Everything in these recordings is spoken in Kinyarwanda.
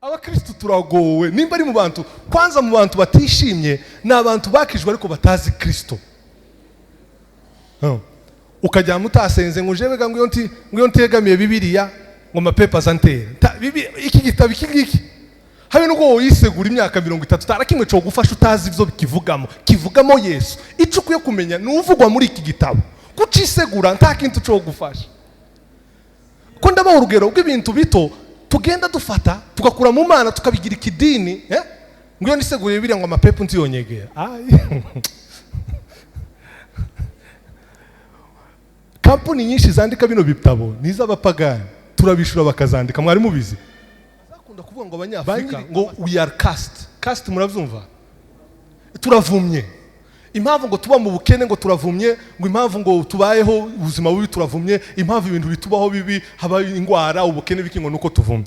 Abakristo turagowe. Nimba ari mu bantu, kwanza mu bantu batishimye, ni abantu bakijwe ariko batazi Kristo. Ukajya utasenze ngo ujebega, ngo iyo ntegamiye Bibiliya ngo amapepa azantera. Iki gitabo iki ngiki, habe nubwo woyisegura imyaka 30, tara kimwe cyo gufasha utazi ibyo kivugamo. Kivugamo Yesu. Icyo ukwiye kumenya ni uvugwa muri iki gitabo. Kucisegura nta kintu cyo gufasha. Ko ndabaha urugero rw'ibintu bito tugenda dufata tugakura mu Mana, tukabigira ikidini, eh? Ngo iyo niseguriye Bibiliya ngo amapepo ntiyonyegera. Ai. Kampuni nyinshi zandika bino bitabo ni iz'abapagani, turabishura bakazandika. Mwari mubizi? Bakunda kuvuga ngo Abanyafurika ngo we are cursed. Cursed, murabyumva? Turavumye. Impamvu ngo tuba mu bukene ngo turavumye, ngo impamvu ngo tubayeho ubuzima bubi turavumye, impamvu ibintu bitubaho bibi, haba indwara, ubukene, biki, ngo nuko tuvumye.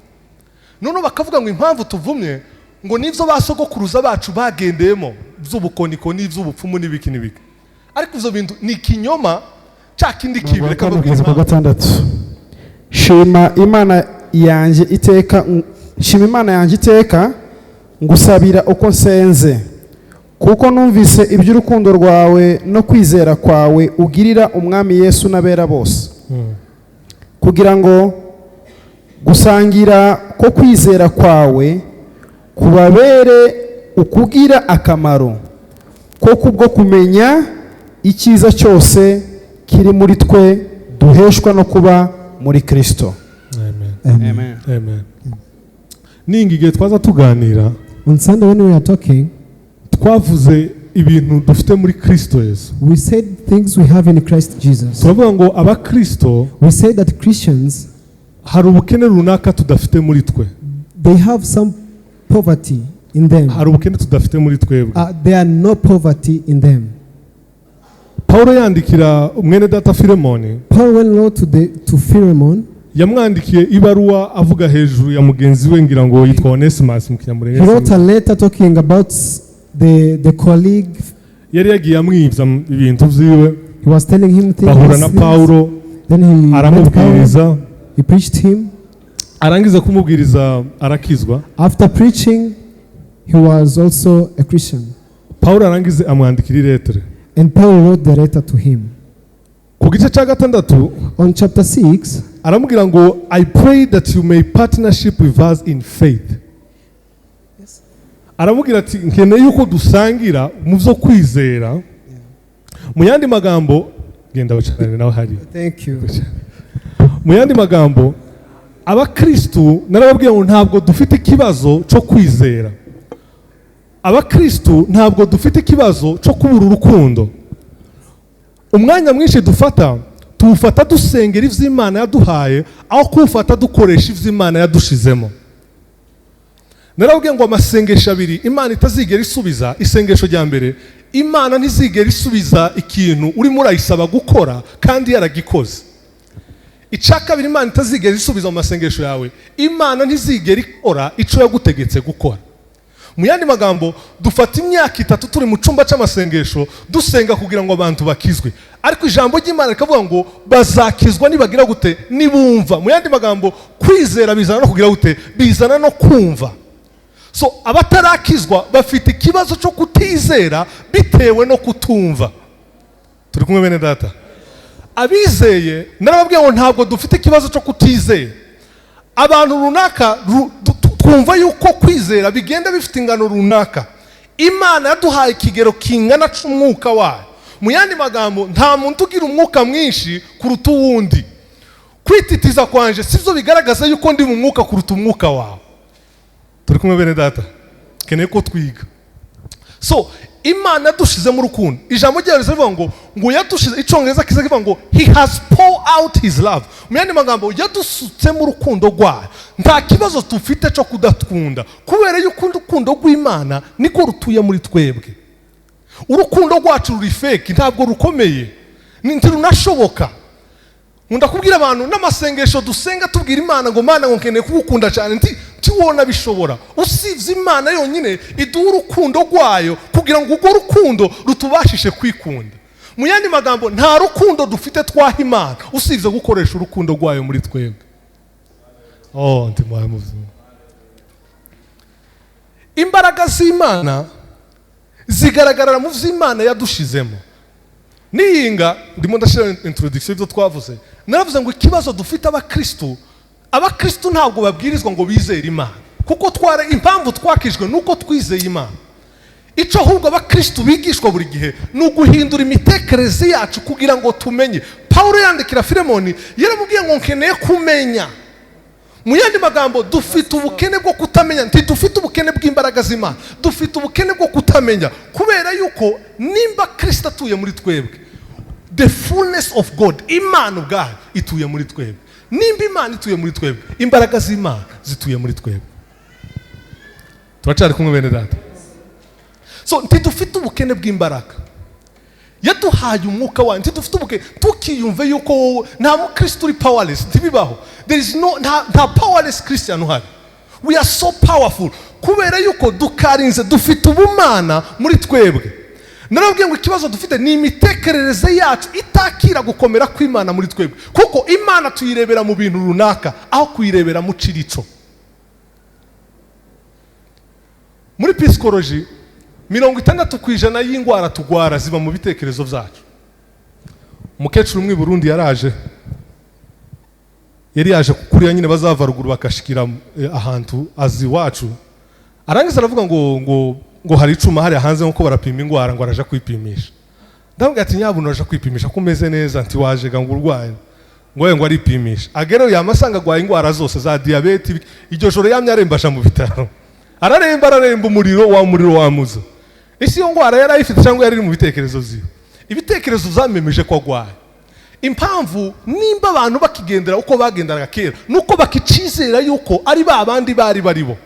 Noneho bakavuga ngo impamvu tuvumye ngo nibyo ba sogokuruza bacu bagendeyemo by'ubukonikoni, iby'ubupfumu n'ibiki n'ibiki. Ariko ibyo bintu ni ikinyoma cya kindi kibi. Umurongo wa Reka kane mbabwire kugeza ku wa impamvu. gatandatu. Shima Imana yanjye iteka, shima Imana yanjye iteka, ngusabira uko nsenze, kuko numvise iby'urukundo rwawe no kwizera kwawe ugirira Umwami Yesu n'abera bose, kugira ngo gusangira ko kwizera kwawe kubabere ukugira akamaro ko kubwo kumenya icyiza cyose kiri muri twe duheshwa no kuba muri Kristo. Amen. Amen. Amen. Ninga igihe twaza tuganira, On Sunday when we were talking, twavuze ibintu dufite muri Kristo Yesu. we said things we have in Christ Jesus. Turavuga ngo Abakristo, We said that Christians, hari ubukene runaka tudafite muri twe. they have some poverty in them. Hari ubukene tudafite muri twebwe. There are no poverty in them. Pawulo yandikira mwene data Filemoni, Paul went wrote to Philemon. yamwandikiye ibaruwa avuga hejuru ya mugenzi we, ngira ngo yitwa Onesimus mu Kinyamurenge. He wrote a letter talking about the colleague. Yari yagiye amwibya ibintu byiwe. He was telling him things. Bahura na Things. Pawulo, Then he met Paul. aramubwiriza. He preached him. Arangiza kumubwiriza arakizwa. After preaching, he was also a Christian. Pawulo arangize amwandikira iretere. And Paul wrote the letter to him. Ku gice cya gatandatu, On chapter 6, aramubwira ngo "I pray that you may partnership with us in faith." Aramubwira ati nkeneye yuko dusangira mu byo kwizera. Mu yandi magambo, genda wicarane nawe hari. Thank you. Mu yandi magambo, Abakristu narababwiye ngo ntabwo dufite ikibazo cyo kwizera. Abakristu ntabwo dufite ikibazo cyo kubura urukundo. Umwanya mwinshi dufata, tuwufata dusengera ivy'Imana yaduhaye aho kuwufata dukoresha ivy'Imana yadushizemo. Narababwiye ngo amasengesho abiri Imana itazigera isubiza. Isengesho rya mbere, Imana ntizigera isubiza ikintu urimo urayisaba gukora kandi yaragikoze. Icya kabiri Imana itazigera isubiza mu masengesho yawe, Imana ntizigera ikora icyo yagutegetse gukora. Mu yandi magambo, dufata imyaka 3 turi mu cyumba cy'amasengesho dusenga kugira ngo abantu bakizwe, ariko ijambo ry'Imana rikavuga ngo bazakizwa nibagira gute? Nibumva. Mu yandi magambo, kwizera bizana no kugira gute? Bizana no kumva. So abatarakizwa bafite ikibazo cyo kutizera bitewe no kutumva. Turi kumwe, bene data? Abizeye narababwiye ngo ntabwo dufite ikibazo cyo kutizera. Abantu runaka twumva yuko kwizera bigenda bifite ingano runaka. Imana yaduhaye ikigero kingana cy'umwuka wayo. Mu yandi magambo, nta muntu ugira umwuka mwinshi kuruta uwundi. Kwititiza kwanje sibyo bigaragaza yuko ndi mu mwuka kuruta umwuka wawe. Turi kumwe, bene data? Keneye ko twiga. So Imana yadushizemo urukundo. Ijambo ryayo rivuga ngo yadushize, Icyongereza kiza kivuga ngo "He has poured out his love". Mu yandi magambo, yadusutsemo urukundo rwayo. Nta kibazo dufite cyo kudakunda, kubera yuko urukundo rw'Imana niko rutuye muri twebwe. Urukundo rwacu ruri fake, ntabwo rukomeye, ntirunashoboka. Nkunda kubwira abantu n'amasengesho dusenga tubwira Imana ngo "Mana", ngo "nkeneye kugukunda cyane", nti ntiwona bishobora usibye Imana yonyine iduha urukundo rwayo kugira ngo urwo rukundo rutubashishe kwikunda. Mu yandi magambo, nta rukundo dufite twaha Imana usibye gukoresha urukundo rwayo muri twebwe. Oh, ndi muzima. Imbaraga z'Imana zigaragarara mu vy'Imana yadushizemo. Niyinga ndimo ndashyira introduction y'ibyo twavuze. Naravuze ngo ikibazo dufite abakristu, abakristu ntabwo babwirizwa ngo bizere Imana, kuko twara impamvu twakijwe nuko twizeye Imana. Icyo ahubwo abakristu bigishwa buri gihe ni uguhindura imitekerereze yacu kugira ngo tumenye. Pawulo yandikira Filemoni yaramubwiye ngo nkeneye kumenya. Mu yandi magambo, dufite ubukene bwo kutamenya. Ntidufite ubukene bw'imbaraga z'Imana, dufite ubukene bwo kutamenya, kubera yuko nimba Kristo atuye muri twebwe, the fullness of God, Imana ubwayo ituye muri twebwe. Nimba Imana ituye muri twebwe, imbaraga z'Imana zituye muri twebwe. Turacyari kumwe, bene data? So ntidufite ubukene bw'imbaraga, yaduhaye umwuka wayo. Ntidufite ubukene. Tukiyumve yuko wowe nta mukristo uri powerless, ntibibaho. There is no, nta powerless Christian uhari. We are so powerful kubera yuko dukarinze, dufite ubumana muri twebwe. Narababwiye ngo ikibazo dufite ni imitekerereze yacu itakira gukomera kw'Imana muri twebwe, kuko Imana tuyirebera mu bintu runaka aho kuyirebera mu cirico. Muri psychology, 60% y'indwara tugwara ziba mu bitekerezo byacu. Umukecuru umwe i Burundi yaraje, yari yaje kuriya nyine bazava ruguru bakashikira ahantu azi iwacu. Arangiza aravuga ngo hari icuma hariya hanze nkuko barapima indwara, ngo araja kwipimisha. Ndamubwira ati: "Nyabuna, uraja kwipimisha ko umeze neza?" Nti waje ngo urwaye ngo aripimisha. Agereyo yamasanga agwaye indwara zose za diyabete. Iryo joro yamye arembasha mu bitaro, araremba, araremba, umuriro wa muriro wamuza. Ese iyo ndwara yari ayifite cyangwa yari iri mu bitekerezo byiwe? Ibitekerezo byamemeje ko agwaye. Impamvu nimba abantu bakigendera uko bagenderaga kera, nuko bakicizera yuko ari ba bandi bari baribo.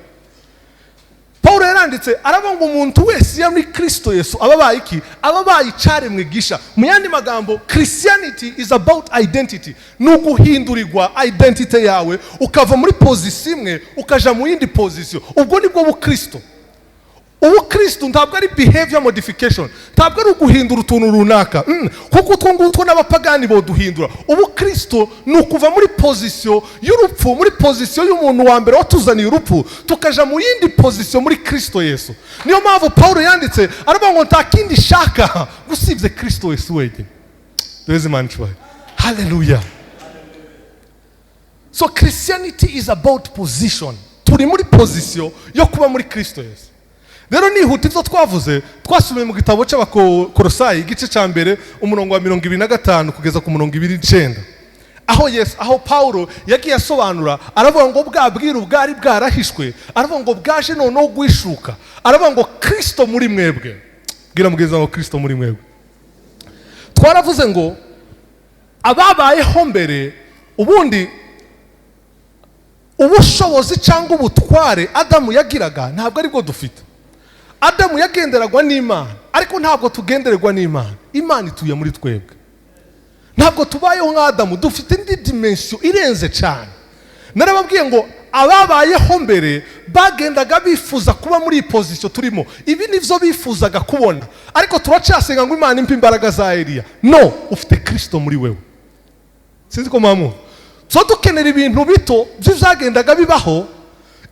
Paul yaranditse aravuga ngo umuntu wese iyo muri Kristo Yesu aba abaye iki? Aba abaye icaremwe gisha. Mu yandi magambo, Christianity is about identity. Ni uguhindurirwa identity yawe, ukava muri position imwe ukaja mu yindi position. Ubwo nibwo bukristo. Ubukristo ntabwo ari behavior modification, ntabwo ari uguhindura utuntu runaka, kuko utwo ngutwo n'abapagani boduhindura. Ubukristo ni ukuva muri position y'urupfu, muri position y'umuntu wa mbere watuzaniye urupfu, tukaja mu yindi position muri Kristo Yesu. Niyo mpamvu Paul yanditse aravuga ngo nta kindi shaka usibye Kristo Yesu wenyine. Duheze Imana icyubahiro. Haleluya! So Christianity is about position. Turi muri position yo kuba muri Kristo Yesu. Rero nihuta, ibyo twavuze twasubiye mu gitabo cy'Abakorosayi, igice cya mbere, umurongo wa 25 kugeza ku murongo 29, aho Yesu, aho Paulo yagiye asobanura, aravuga ngo bwa bwiru bwari bwarahishwe, aravuga ngo bwaje noneho guhishuka, aravuga ngo Kristo muri mwebwe. Bwira mugenzi wawe ngo Kristo muri mwebwe. Twaravuze ngo ababayeho mbere, ubundi ubushobozi cyangwa ubutware Adamu yagiraga ntabwo aribwo dufite. Adamu yagenderagwa n'Imana, ariko ntabwo tugendererwa n'Imana. Imana ituye muri twebwe. Ntabwo tubayeho nka Adamu, dufite indi dimension irenze cyane. Narababwiye ngo ababayeho mbere bagendaga bifuza kuba muri iyi position turimo. Ibi nibyo bifuzaga kubona, ariko turacyasenga ngo Imana impe imbaraga za Eliya. No ufite Kirisito muri wewe. Sinzi ko mpamvu tuba dukenera ibintu bito by'ibyagendaga bibaho,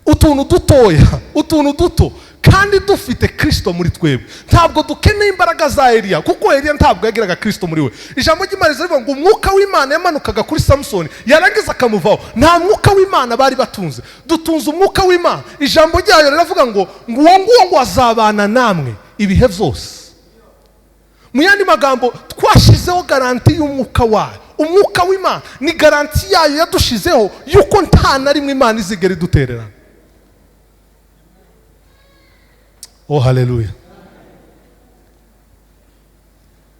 utuntu dutoya, utuntu duto, kandi dufite Kirisito muri twebwe. Ntabwo dukeneye imbaraga za Eliya, kuko Eliya ntabwo yagiraga Kirisito muri we. Ijambo ry'Imana rivuga ngo umwuka w'Imana yamanukaga kuri Samusoni, yarangiza akamuvaho. Nta mwuka w'Imana bari batunze. Dutunze umwuka w'Imana. Ijambo ryayo riravuga ngo uwo nguwo ngo azabana namwe ibihe byose. Mu yandi magambo, twashyizeho garantie y'umwuka wayo. Umwuka w'Imana ni garantie yayo yadushizeho yuko nta na rimwe Imana izigera idutererana. Oh, haleluya!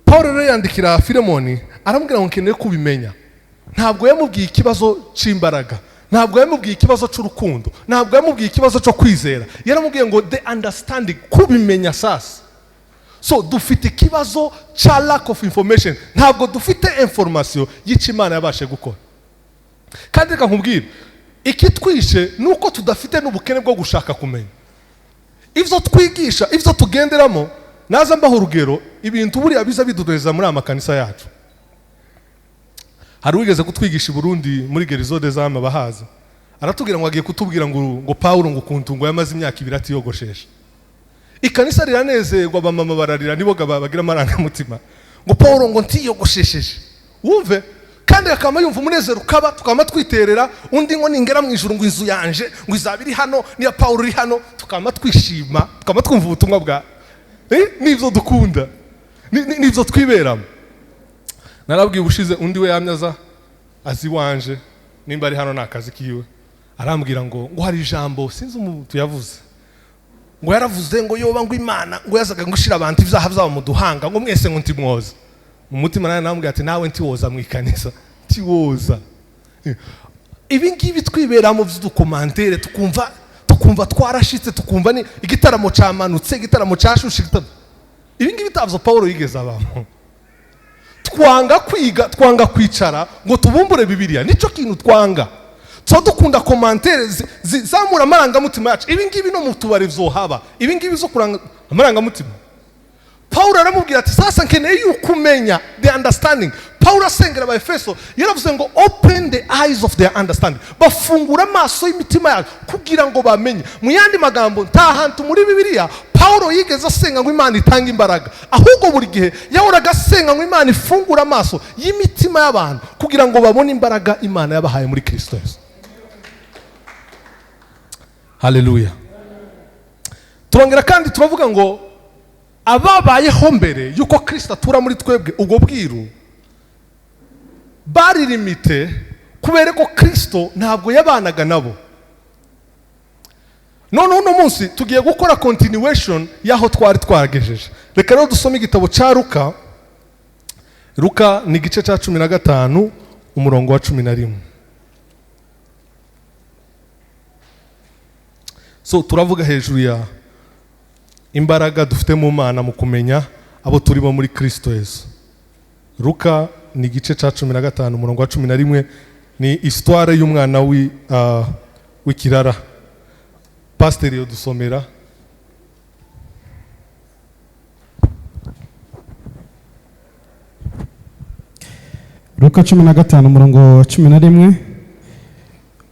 Paul rero yandikira Filemoni aramubwira ngo nkeneye kubimenya. Ntabwo yamubwiye ikibazo cy'imbaraga, ntabwo yamubwiye ikibazo cy'urukundo, ntabwo yamubwiye ikibazo cyo kwizera. Yaramubwiye ngo the understanding, kubimenya. Sasa so dufite ikibazo cya lack of information. Ntabwo dufite information y'icyo Imana yabashe gukora. Kandi reka nkubwire, ikitwishe ni uko tudafite n'ubukene bwo gushaka kumenya ibyo twigisha, ibyo tugenderamo. Naza mbaho urugero, ibintu buriya biza biduhereza muri aya makanisa yacu. Hari uwigeze kutwigisha i Burundi muri Guérison des âmes, abahaza. Aratubwira ngo agiye kutubwira ngo Pawulo ngo ukuntu ngo yamaze imyaka 2 atiyogoshesha. Ikanisa riranezerwa, abamama bararira, nibo bagira amarangamutima, ngo Pawulo ngo ntiyogoshesheje. Wumve kandi akaba yumva umunezero ukaba, tukaba twiterera undi ngo ningera mu ijuru ngo inzu yanje ngo izaba iri hano niya Pawulo iri hano, tukaba twishima, tukaba twumva ubutumwa bwa nibyo dukunda, nibyo twiberamo. Narabwiye ubushize undi we yamyaza azi wanje nimba ari hano ni akazi kiwe, arambwira ngo hari ijambo sinzi umuntu yavuze, ngo yaravuze ngo yoba ngo Imana ngo yazaga ngo ishira abantu ibyaha byabo mu duhanga ngo mwese ngo ntimwoza. Mu mutima nawe namubwira ati nawe ntiwoza mu ikanisa, ntiwoza. Ibi ngibi twibera mu by'udukomantere, tukumva twarashitse, tukumva ni igitaramo camanutse, igitaramo cashushe, ibi ngibi tavyo Paulo yigeze abamo. Twanga kwiga, twanga kwicara ngo tubumbure Bibiliya, nico kintu twanga. Tuba dukunda komantere zizamura amarangamutima yacu. Ibi ngibi no mu tubari vyohaba, ibi ngibi zo kuranga amarangamutima. Paulo aramubwira ati sasa nkeneye yuko umenya the understanding. Paulo asengera Abaefeso yaravuze ngo open the eyes of their understanding, bafungura amaso y'imitima yabo kugira ngo bamenye. Mu yandi magambo, nta hantu muri Bibiliya Paulo yigeze asenga ngo Imana itange imbaraga, ahubwo buri gihe yahoraga asenga ngo Imana ifungure amaso y'imitima y'abantu kugira ngo babone imbaraga Imana yabahaye muri Kristo Yesu. Haleluya. Turongera kandi turavuga ngo ababayeho mbere yuko Kristo atura muri twebwe ubwo bwiru bari limite, kubera ko Kristo ntabwo yabanaga nabo. None uno munsi tugiye gukora continuation y'aho twari twagejeje. Reka rero dusome igitabo cya Luka. Luka ni igice cya 15 umurongo wa 11. So turavuga hejuru ya imbaraga dufite mu Mana mu kumenya abo turimo muri Kristo Yesu. Luka ni igice cya 15 umurongo wa 11, ni histoire y'umwana w'ikirara. Pasiteri yodusomera. Luka 15 umurongo wa 11,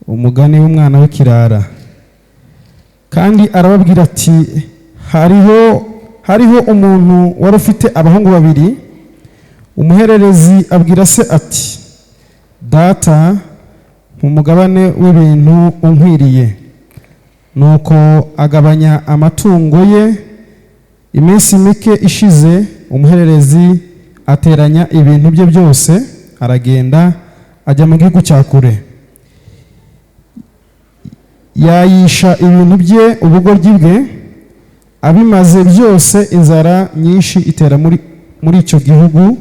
umugani w'umwana w'ikirara. Kandi arababwira ati hariho umuntu wari ufite abahungu babiri. Umuhererezi abwira se ati data, mu mugabane w'ibintu unkwiriye. Nuko agabanya amatungo ye. Iminsi mike ishize umuhererezi ateranya ibintu bye byose, aragenda ajya mu gihugu cya kure. Yayisha ibintu bye ubugoryi bwe, abimaze byose inzara nyinshi itera muri icyo gihugu,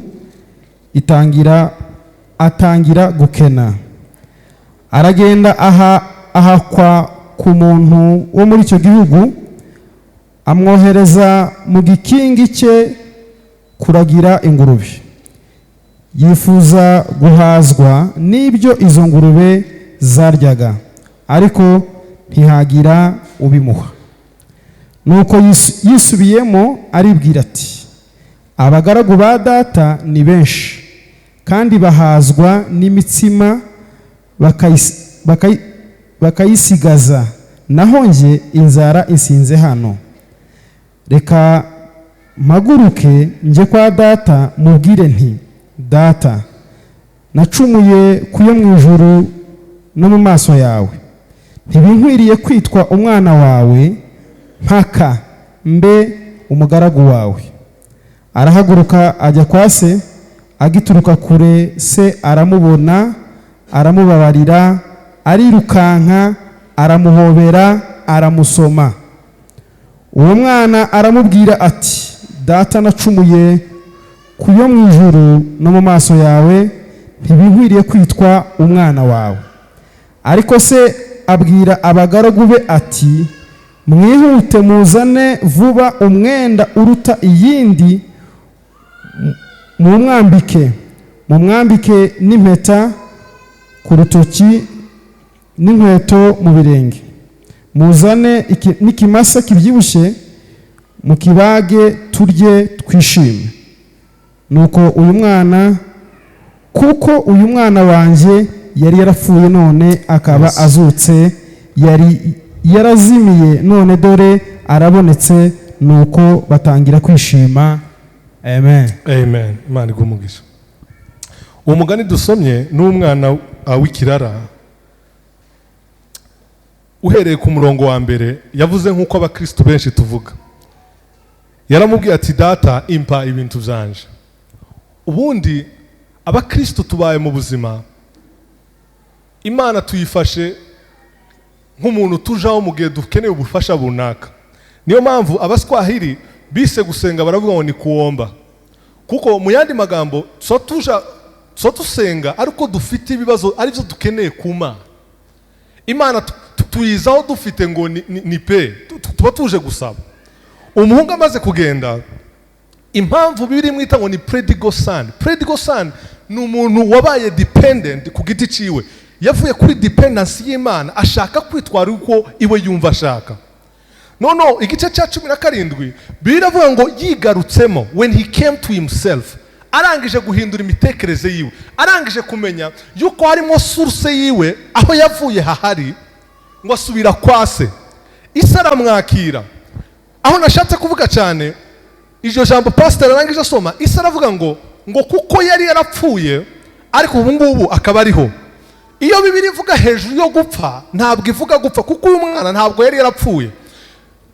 atangira gukena. Aragenda ahakwa ku muntu wo muri icyo gihugu, amwohereza mu gikingi cye kuragira ingurube. Yifuza guhazwa n'ibyo izo ngurube zaryaga, ariko ntihagira ubimuha. Nuko yisubiyemo aribwira ati abagaragu ba data ni benshi, kandi bahazwa n'imitsima bakayisigaza, naho njye inzara insinze hano. Reka mpaguruke njye kwa data mubwire nti data, nacumuye kuyo mu ijuru no mu maso yawe, ntibinkwiriye kwitwa umwana wawe, mpaka mbe umugaragu wawe. Arahaguruka ajya kwa se. Agituruka kure se aramubona, aramubabarira, arirukanka, aramuhobera, aramusoma. Uwo mwana aramubwira ati data, nacumuye kuyo mu ijuru no mu maso yawe, ntibinkwiriye kwitwa umwana wawe. Ariko se abwira abagaragu be ati mwihute muzane vuba umwenda uruta iyindi, mumwambike n'impeta ku rutoki n'inkweto mu birenge, muzane n'ikimasa kibyibushye mukibage, turye twishime. Nuko uyu mwana, kuko uyu mwana wanjye Yari yarapfuye, none akaba azutse, yari yarazimiye, none dore arabonetse. Nuko batangira kwishima. Amen. Amen. Imana iguhe umugisha. Uwo mugani dusomye ni umwana w'ikirara. Uhereye ku murongo wa mbere, yavuze nk'uko abakristu benshi tuvuga. Yaramubwiye ati: "Data, impa ibintu byanje." Ubundi abakristu tubaye mu buzima, Imana tuyifashe nk'umuntu tujaho mu gihe dukeneye ubufasha runaka. Niyo mpamvu Abaswahili bise gusenga, baravuga ngo ni kuomba, kuko mu yandi magambo tuba tuja, tuba dusenga ariko dufite ibibazo aribyo dukeneye ku Mana. Imana tuyizaho dufite ngo ni pe tuba tuje gusaba. Umuhungu amaze kugenda, impamvu biri mwita ngo ni prodigal son. Prodigal son ni umuntu wabaye dependent ku giti ciwe, yavuye kuri dependence y'Imana, ashaka kwitwara uko iwe yumva ashaka. No igice cya 17 biravuga ngo yigarutsemo, when he came to himself, arangije guhindura imitekerereze yiwe, arangije kumenya yuko harimo source yiwe, aho yavuye hahari, ngo asubira kwa se, ise aramwakira. Aho nashatse kuvuga cyane, iryo jambo pasiteri arangije asoma, ise aravuga ngo kuko yari yarapfuye, ariko ubu ngubu akaba ariho. Iyo Bibiliya ivuga hejuru yo gupfa, ntabwo ivuga gupfa, kuko uyu mwana ntabwo yari yarapfuye.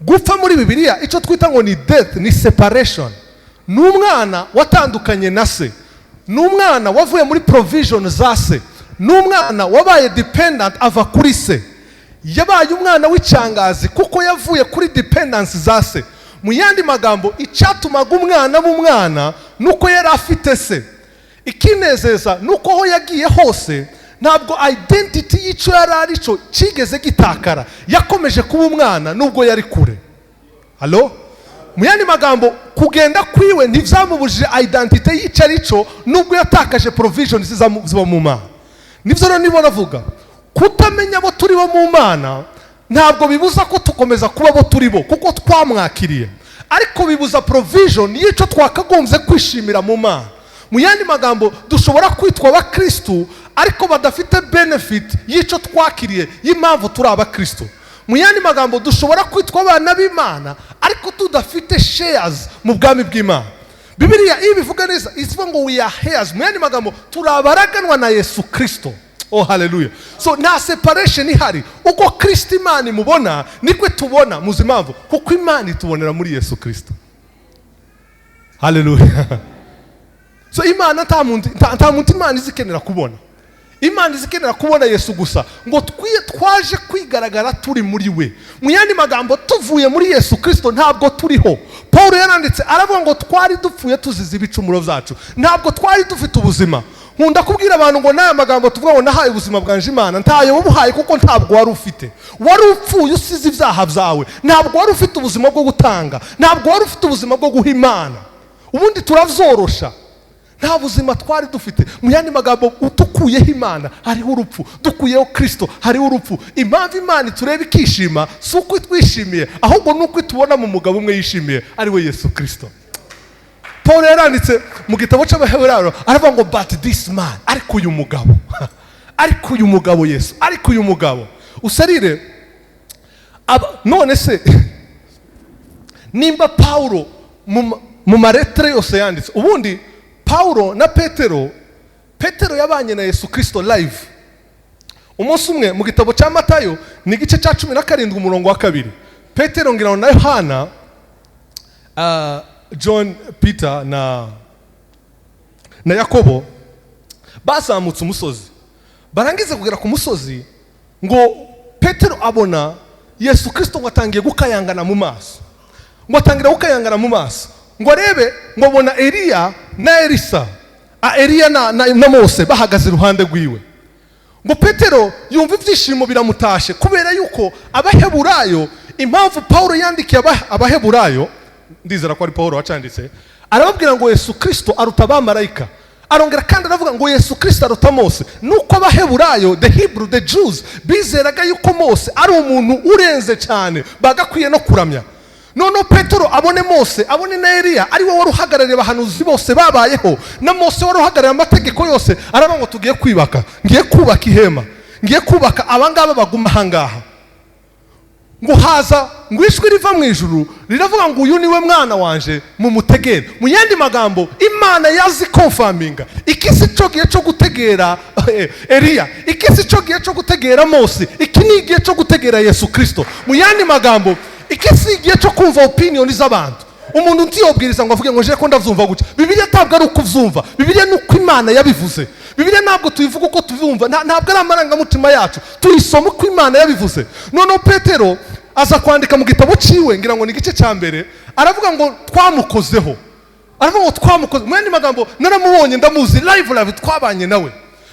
Gupfa muri Bibiliya, icyo twita ngo ni death, ni separation. Ni umwana watandukanye na se, ni umwana wavuye muri provision za se, ni umwana wabaye dependent, ava kuri se. Yabaye umwana w'icyangazi kuko yavuye kuri dependence za se. Mu yandi magambo, icyatumaga umwana aba umwana ni uko yari afite se. Ikinezeza ni uko aho yagiye hose, ntabwo identity y'icyo yari ari cyo cyigeze gitakara. Yakomeje kuba umwana nubwo yari kure. Halo? Mu yandi magambo, kugenda kwiwe ntibyamubujije identity y'icyo ari cyo, nubwo yatakaje provision ziba mu Mana. Nibyo rero nibo navuga, kutamenya abo turi bo mu Mana ntabwo bibuza ko tukomeza kuba abo turi bo kuko twamwakiriye, ariko bibuza provision y'icyo twakagombye kwishimira mu Mana. Mu yandi magambo, dushobora kwitwa abakristu ariko badafite benefit y'icyo twakiriye, y'impamvu turi abakristu. Mu yandi magambo, dushobora kwitwa abana b'Imana ariko tudafite shares mu bwami bw'Imana. Bibiliya iyo ibivuga neza, ivuga ngo we are heirs. Mu yandi magambo, turi abaraganwa na Yesu Kirisito. Oh, haleluya! So nta separation ihari. Uko Kirisito Imana imubona niko tubona. Muzi impamvu? Kuko Imana itubonera muri Yesu Kirisito. Haleluya! So Imana nta muntu Imana izikenera kubona. Imana izikenera kubona Yesu gusa, ngo twaje kwigaragara turi muri we. Mu yandi magambo, tuvuye muri Yesu Kirisito ntabwo turiho. Paul yaranditse aravuga ngo twari dupfuye tuzize ibicumuro byacu, ntabwo twari dufite ubuzima. Nkunda kubwira abantu ngo n'aya magambo tuvuga ngo nahaye ubuzima bwanje Imana, ntayo wabuhaye, kuko ntabwo wari ufite. Wari upfuye usize ibyaha byawe. Ntabwo wari ufite ubuzima bwo gutanga, ntabwo wari ufite ubuzima bwo guha Imana. Ubundi turavyorosha, nta buzima twari dufite. Mu yandi magambo, dukuyeho Imana hariho urupfu, dukuyeho Kirisito hariho urupfu. Impamvu Imana itureba ikishima si uko itwishimiye, ahubwo ni uko itubona mu mugabo umwe yishimiye, ari we Yesu Kirisito. Paul yaranditse mu gitabo cy'Abaheburayo, aravuga ngo "But this man", ariko uyu mugabo, ariko uyu mugabo Yesu, ariko uyu mugabo usarire. None se nimba Paulo mu malettre yose yanditse, ubundi Paulo na Petero, Petero yabanye na Yesu Kirisito live. Umunsi umwe, mu gitabo cya Matayo, ni igice cya 17 umurongo wa 2, Petero ngira ngo na Yohana, John, Peter na Yakobo bazamutse umusozi. Barangiza kugera ku musozi, ngo Petero abona Yesu Kirisito ngo atangiye gukayangana mu maso, ngo atangira gukayangana mu maso, ngo arebe, ngo abona Eliya na Elisa, Eliya na Mose bahagaze iruhande rwiwe. Ngo Petero yumva ibyishimo biramutashe, kubera yuko Abaheburayo, impamvu Paul yandikiye Abaheburayo, ndizera ko ari Paul wacanditse, arababwira ngo Yesu Kirisito aruta abamarayika. Arongera kandi aravuga ngo Yesu Kirisito aruta Mose. Nuko Abaheburayo, the Hebrew, the Jews, bizeraga yuko Mose ari umuntu urenze cyane, bagakwiye no kuramya. Noneho Petero abone Mose, abone na Eliya, ari we wari uhagarariye abahanuzi bose babayeho, na Mose wari uhagarariye amategeko yose. Aravuga ngo tugiye kwibaka, ngiye kubaka ihema, ngiye kubaka, abangaba baguma ahangaha. Ngo haza ngo ijwi riva mu ijuru riravuga ngo: "Uyu niwe mwana wanje, mumutegere." Mu yandi magambo, Imana yazi confirminga iki si cyo gihe cyo gutegera Eliya, iki si cyo gihe cyo gutegera Mose, iki ni igihe cyo gutegera Yesu Kirisito. Mu yandi magambo, iki si igihe cyo kumva opinion z'abantu. Umuntu ntiyobwiriza ngo avuge ngo nje ko ndabyumva gutya. Bibiliya ntabwo ari uko ubyumva, Bibiliya ni uko Imana yabivuze. Bibiliya ntabwo tuyivuga uko tubyumva, ntabwo ari amarangamutima yacu, tuyisoma uko Imana yabivuze. Noneho Petero aza kwandika mu gitabo ciwe, ngira ngo ni igice cya mbere, aravuga ngo twamukozeho. Aravuga ngo twamukoze. Mu yandi magambo, naramubonye, ndamuzi live live, twabanye nawe.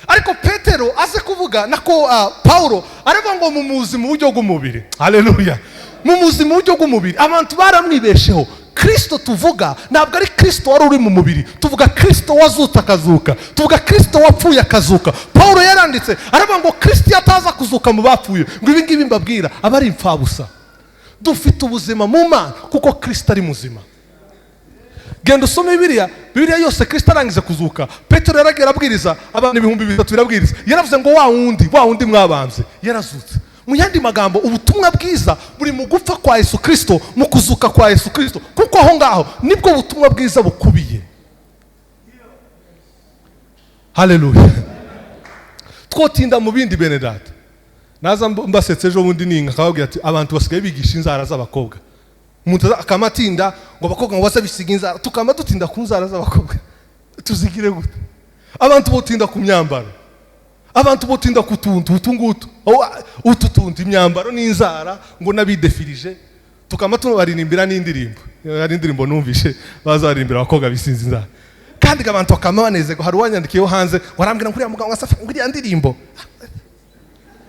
Ariko Petero aze kuvuga nako Paulo aravuga ngo mumuzi mu buryo bw'umubiri. Haleluya! Mumuzi mu buryo bw'umubiri, abantu baramwibesheho. Kirisito tuvuga ntabwo ari Kirisito wari uri mu mubiri, tuvuga Kirisito wazutse akazuka, tuvuga Kirisito wapfuye akazuka. Paulo yaranditse aravuga ngo Kirisito iyo ataza kuzuka mu bapfuye, ngo ibi ngibi mbabwira aba ari imfabusa. Dufite ubuzima mu Mana kuko Kirisito ari muzima. Genda usome Bibiliya, Bibiliya yose. Kirisito arangije kuzuka, Petero yaragiye arabwiriza abantu 3000. Birabwiriza, yaravuze ngo wa wundi, wa wundi mwabambye yarazutse. Mu yandi magambo, ubutumwa bwiza buri mu gupfa kwa Yesu Kirisito, mu kuzuka kwa Yesu Kirisito, kuko aho ngaho nibwo butumwa bwiza bukubiye. Haleluya! Twotinda mu bindi, bene data. Naza mbasetse ejo bundi ninga akababwira ati abantu basigaye bigisha inzara z'abakobwa. Umuntu akamatinda ngo abakobwa ngo baze bisiga inzara, tukaba dutinda ku nzara z'abakobwa, tuzigire gute? Abantu botinda ku myambaro, abantu botinda ku tuntu utu ngutu, utu tuntu, imyambaro n'inzara, ngo n'abidefirije, tukaba tubaririmbira n'indirimbo. Hari indirimbo numvishe bazaririmbira abakobwa bisinze inzara, kandi abantu bakaba banezerwa. Hari uwanyandikiyeho hanze ngo arambwira ngo uriya mugabo ngo asafa ngo iriya ndirimbo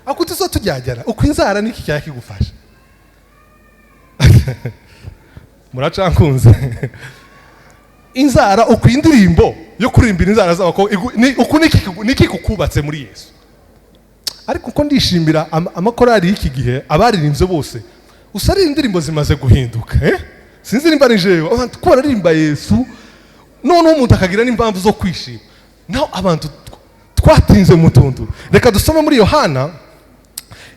ako tuzo tujyagera uko inzara niki cyaba kigufasha. Muracankunze inzara uko indirimbo yo kuririmbira inzara z'abakobwa uku niki kukubatse muri Yesu. Ariko uko ndishimira amakorali y'iki gihe, abaririmbye bose usarira indirimbo zimaze guhinduka, eh? Sinzi nimba ari jewe, abantu ko bararirimba Yesu, noneho umuntu akagira n'impamvu zo kwishima. Naho abantu twatinze mu tuntu. Reka dusome muri Yohana.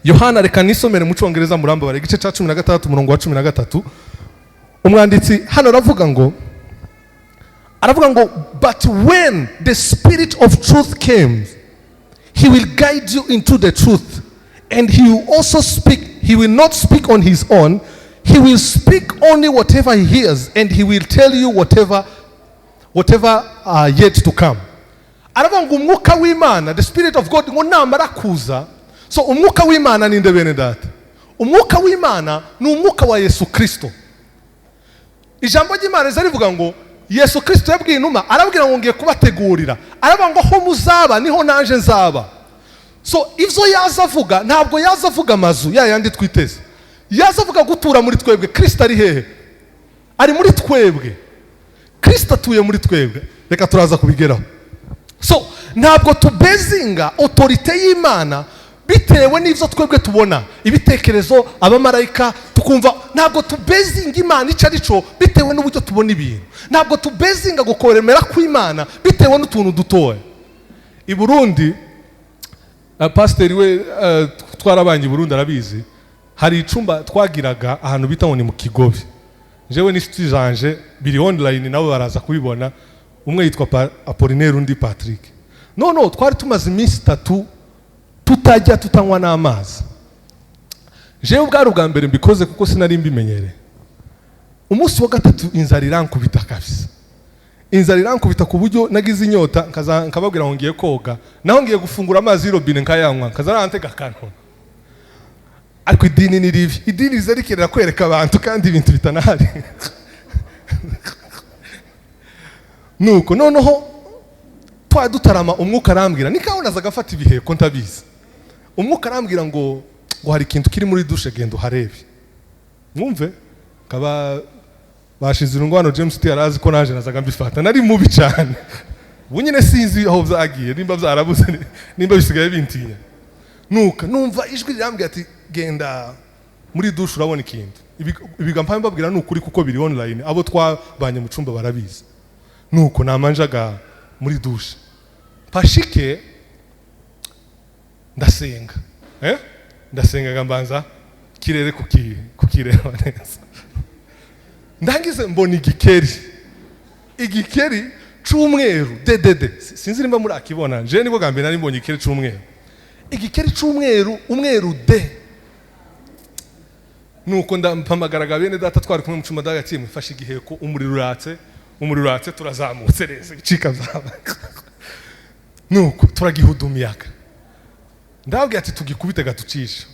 Yohana, reka nisomere mu Cyongereza, murambabare, igice cya 16, umurongo wa 13. Umwanditsi hano aravuga ngo: "But when the Spirit of truth comes, he will guide you into the truth, and he will also speak, he will not speak on his own, he will speak only whatever he hears, and he will tell you whatever yet to come." Aravuga ngo umwuka w'Imana, the Spirit of God, ngo namara kuza. So umwuka w'Imana ni nde, bene data? Umwuka w'Imana ni umwuka wa Yesu Kirisito. Ijambo ry'Imana riza rivuga ngo Yesu Kirisito yabwiye intumwa, arabwira ngo ngiye kubategurira. Aravuga ngo aho muzaba niho naje nzaba. So ibyo yaza avuga, ntabwo yaza avuga amazu ya yandi twiteze, yaza avuga gutura muri twebwe. Kirisito ari hehe? Ari muri twebwe. Kirisito atuye muri twebwe. Reka turaza kubigeraho. So ntabwo tubezinga autorité y'Imana bitewe n'ibyo twebwe tubona, ibitekerezo, abamarayika, tukumva. Ntabwo tubezinga Imana icyo ari cyo bitewe n'uburyo tubona ibintu. Ntabwo tubezinga gukoremera kw'Imana bitewe n'utuntu dutoya. I Burundi, pasiteri we twarabanye i Burundi arabizi, hari icumba twagiraga ahantu bita ngo ni mu Kigobe. Jewe n'inshuti zanje, biri online, nabo baraza kubibona. Umwe yitwa Apollinaire, undi Patrick. Noneho twari tumaze iminsi 3 tutajya, tutanywa n'amazi. Jewe bwari ubwa mbere mbikoze kuko sinari mbimenyereye. Umunsi wa gatatu inzara irankubita kabisa, inzara irankubita ku buryo nagize inyota nkababwira ngo ngiye koga, naho ngiye gufungura amazi y'irobine nkayanywa, nkaza nantega akantu. Ariko idini ni ribi, idini riza rikenera kwereka abantu kandi ibintu bitanahari. Nuko noneho twari dutarama, umwuka arambwira, nikaho nazaga afata ibiheko ntabizi. Umwuka arambwira ngo hari ikintu kiri muri douche, genda uharebe. Mwumve kaba bashize irungu hano. James T arazi ko naje nazaga mbifata, nari mubi cyane. Ubu nyine sinzi aho byagiye, nimba byarabuze, nimba bisigaye bintinya. Nuka numva ijwi rirambwira ati genda. Muri douche urabona ikintu. Ibiga mpamvu mbabwira ni ukuri, kuko biri online, abo twabanye mu cumba barabizi. Nuko namanjaga muri douche, pashike ndasenga, ndasengaga, mbanza kirere kukireba neza. Ndangize mbona igikeri c'umweru dedede. Sinzi nimba murakibona. Je nibwo bwa mbere nari mbonye igikeri c'umweru, igikeri c'umweru, umweru de. Nuko ndampamagaraga bene data twari kumwe mu cumba, ndagati mufashe igiheko, umuriro uratse, umuriro uratse, turazamutse neza, icika byaba. Nuko turagihudumiyaga, ndababwira ati tugikubite gatucisha.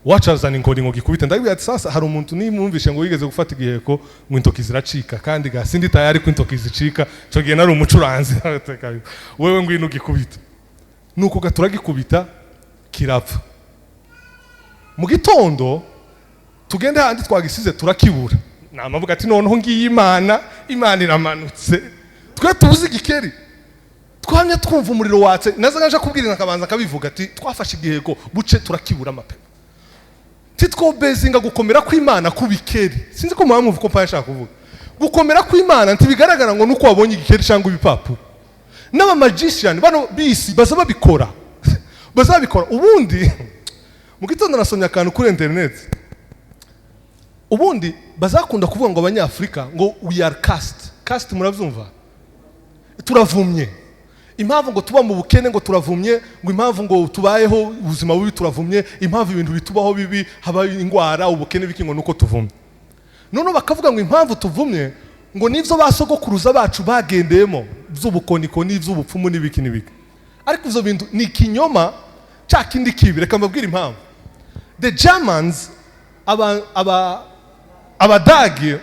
Wacu azana inkoni ngo gikubite. Ndabwira ati sasa hari umuntu nimwumvishe ngo wigeze gufata igiheko ngo intoki ziracika, kandi ga sindi tayari ko intoki zicika. Ico gihe nari umucuranzi. Wewe ngwino ugikubita. Nuko gaturagikubita, kirapfa. Mu gitondo tugende handi twagisize, turakibura. Namavuga ati noneho ngiyi Imana, Imana iramanutse. Twe tubuze igikeri, twamye twumva umuriro watse. Naza nkaje kubwira, nakabanza akabivuga ati twafashe igiheko buce, turakibura amapepo. Titwobezinga gukomera kw'Imana kubikeri. Sinzi ko muba ko mpaye ashaka kuvuga gukomera kw'Imana ntibigaragara ngo nuko wabonye igikeri cyangwa ibipapuro. N'aba magician bano bisi baza babikora, baza babikora. Ubundi mu gitondo nasomye akantu kuri internet. Ubundi bazakunda kuvuga ngo Abanyafurika ngo we are cursed. Cursed murabyumva, turavumye. Impamvu ngo tuba mu bukene ngo turavumye, ngo impamvu ngo tubayeho ubuzima bubi turavumye, impamvu ibintu bitubaho bibi, haba indwara, ubukene, biki, ngo nuko tuvumye. Noneho bakavuga ngo impamvu tuvumye ngo nibyo ba sogokuruza bacu bagendeyemo by'ubukonikoni, iby'ubupfumu n'ibiki n'ibiki. Ariko ibyo bintu ni ikinyoma cya kindi kibi. Reka mbabwire impamvu. The Germans, aba Abadage,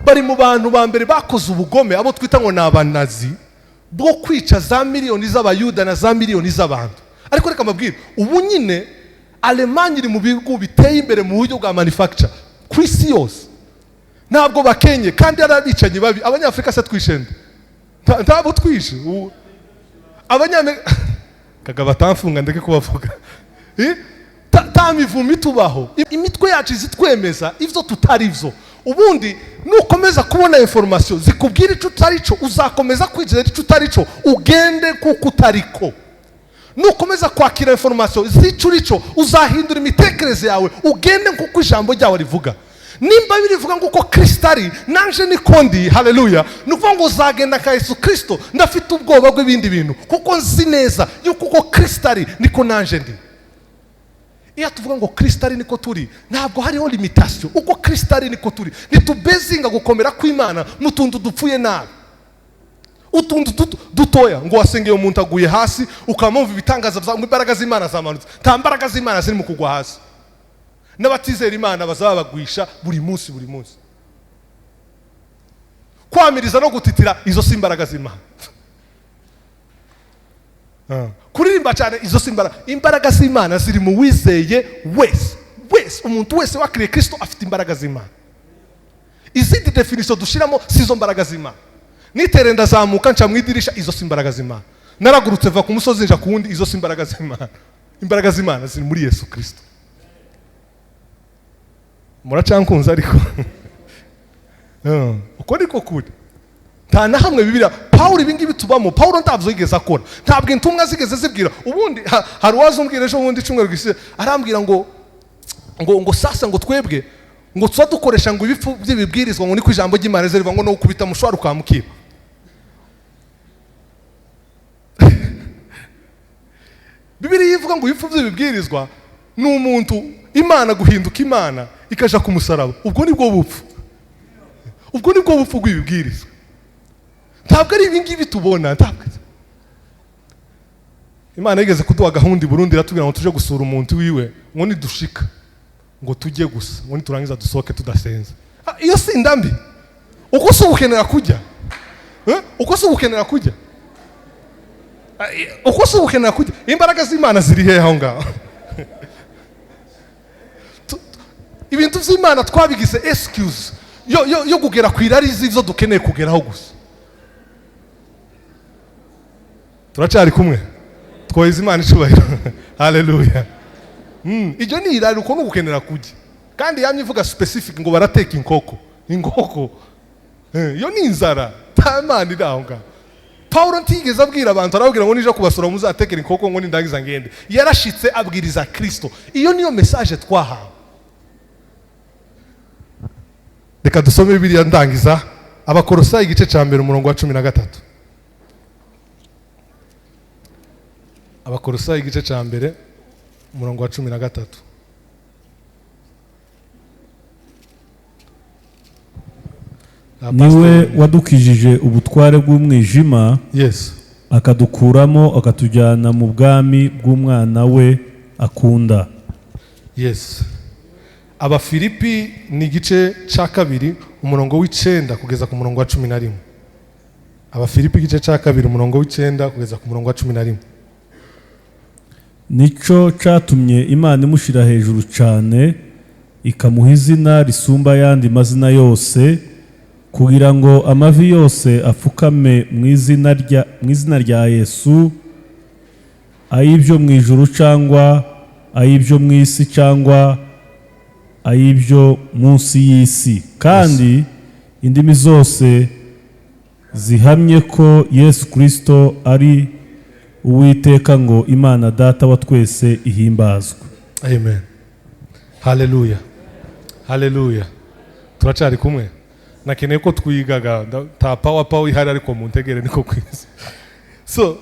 bari mu bantu ba mbere bakoze ubugome, abo twita ngo ni Abanazi, bwo kwica za miliyoni z'Abayuda na za miliyoni z'abantu. Ariko reka mbabwire, ubu nyine Alemanye iri mu bihugu biteye imbere mu buryo bwa manufacture ku isi yose. Ntabwo bakenye kandi ari abicanyi babi. Abanyafurika se twishende? Ntabwo twishe. Abanyamerika, Kagabo atamfunga, ndeke kubavuga. Ta mivumo itubaho. Imitwe yacu izitwemeza ibyo tutari byo. Ubundi nukomeza kubona information zikubwira icyo utari cyo, uzakomeza kwizera icyo utari cyo, ugende kuko utari ko. Nukomeza kwakira information z'icyo uri cyo, uzahindura imitekerereze yawe, ugende kuko ijambo ryawe rivuga. Nimba birivuga ngo uko Kirisito ari, nanje niko ndi, haleluya. Ni ukuvuga ngo uzagenda nka Yesu Kirisito. Ndafite ubwoba bw'ibindi bintu kuko nzi neza yuko uko Kirisito ari niko nanje ndi. Iyo tuvuga ngo Kirisito ari niko turi, ntabwo hariho limitation. Uko Kirisito ari niko turi. Ntitubezinga gukomera kw'Imana mu tuntu dupfuye nabi, utuntu dutoya, ngo wasengeye umuntu aguye hasi, ukamwumva ibitangaza ngo imbaraga z'Imana zamanutse. Nta mbaraga z'Imana ziri mu kugwa hasi. N'abatizera Imana bazaba bagwisha buri munsi, buri munsi. Kwamiriza no gutitira, izo si imbaraga z'Imana. Kuririmba cyane, izo si imbaraga. Imbaraga z'Imana ziri mu wizeye wese wese. Umuntu wese wakiriye Kirisito afite imbaraga z'Imana. Izindi définition dushyiramo si izo mbaraga z'Imana. Nitere ndazamuka nca mu idirisha, izo si imbaraga z'Imana. Naragurutse va ku musozi nja ku wundi, izo si imbaraga z'Imana. Imbaraga z'Imana ziri muri Yesu Kirisito. Muracankunze ariko uko niko kuri. Nta na hamwe Bibiliya, Pawulo, ibi ngibi tubamo, Pawulo ntabwo yigeze akora, ntabwo intumwa zigeze zibwira. Ubundi hari uwaza umbwira ejo bundi, icyumweru gishize, arambwira ngo sasa ngo twebwe ngo tuba dukoresha ngo ibifu by'ibibwirizwa, ngo niko ijambo ry'Imana riza rivuga ngo no gukubita mushwari ukamukira. Bibiliya ivuga ngo ibifu by'ibibwirizwa ni umuntu Imana guhinduka Imana ikaja ku musaraba. Ubwo nibwo bupfu, ubwo nibwo bupfu bw'ibibwirizwa. Ntabwo ari ibi ngibi tubona. Ntabwo Imana yigeze kuduha gahunda i Burundi, iratubwira ngo tuje gusura umuntu wiwe, ngo nidushika ngo tujye gusa, ngo niturangiza dusohoke tudasenze. Iyo si indambi? Uko si ugukenera kujya? Uko si ugukenera kujya? Uko si ugukenera kujya? Imbaraga z'Imana ziri hehe aho ngaho? Ibintu by'Imana twabigize excuse yo kugera ku irari z'ibyo dukeneye kugeraho gusa. Turacyari kumwe, twoheza Imana icubahiro. Haleluya. Iryo ni irari, uko ni ugukenera kujya. Kandi yamye ivuga specific ngo barateka inkoko. Inkoko. Iyo ni inzara. Nta Mana iri aho ngaho. Pawulo ntiyigeze abwira abantu, arababwira ngo nija kubasura muzatekera inkoko ngo nindangiza ngende. Yarashitse abwiriza Kristo. Iyo niyo message twahawe. Reka dusome Bibiliya ndangiza. Abakolosayi igice cya mbere umurongo wa 13. Abakolosayi igice cya mbere umurongo wa 13. Niwe wadukijije ubutware bw'umwijima, yes, akadukuramo akatujyana mu bwami bw'umwana we akunda. Yes. Abafilipi ni igice cya kabiri umurongo w'9 kugeza ku murongo wa 11. Abafilipi igice cya kabiri umurongo w'9 kugeza ku murongo wa 11. Nico catumye Imana imushira hejuru cyane, ikamuha izina risumba ayandi mazina yose, kugira ngo amavi yose apfukame mu izina rya Yesu, ay'ibyo mu ijuru cyangwa ay'ibyo mu isi cyangwa ay'ibyo munsi y'isi, kandi indimi zose zihamye ko Yesu Kristo ari Uwiteka, ngo Imana Data wa twese ihimbazwe. Amen. Haleluya. Haleluya. Turacari kumwe. Nakeneye ko twigaga ta power ihari, ariko muntegere niko kwiza. So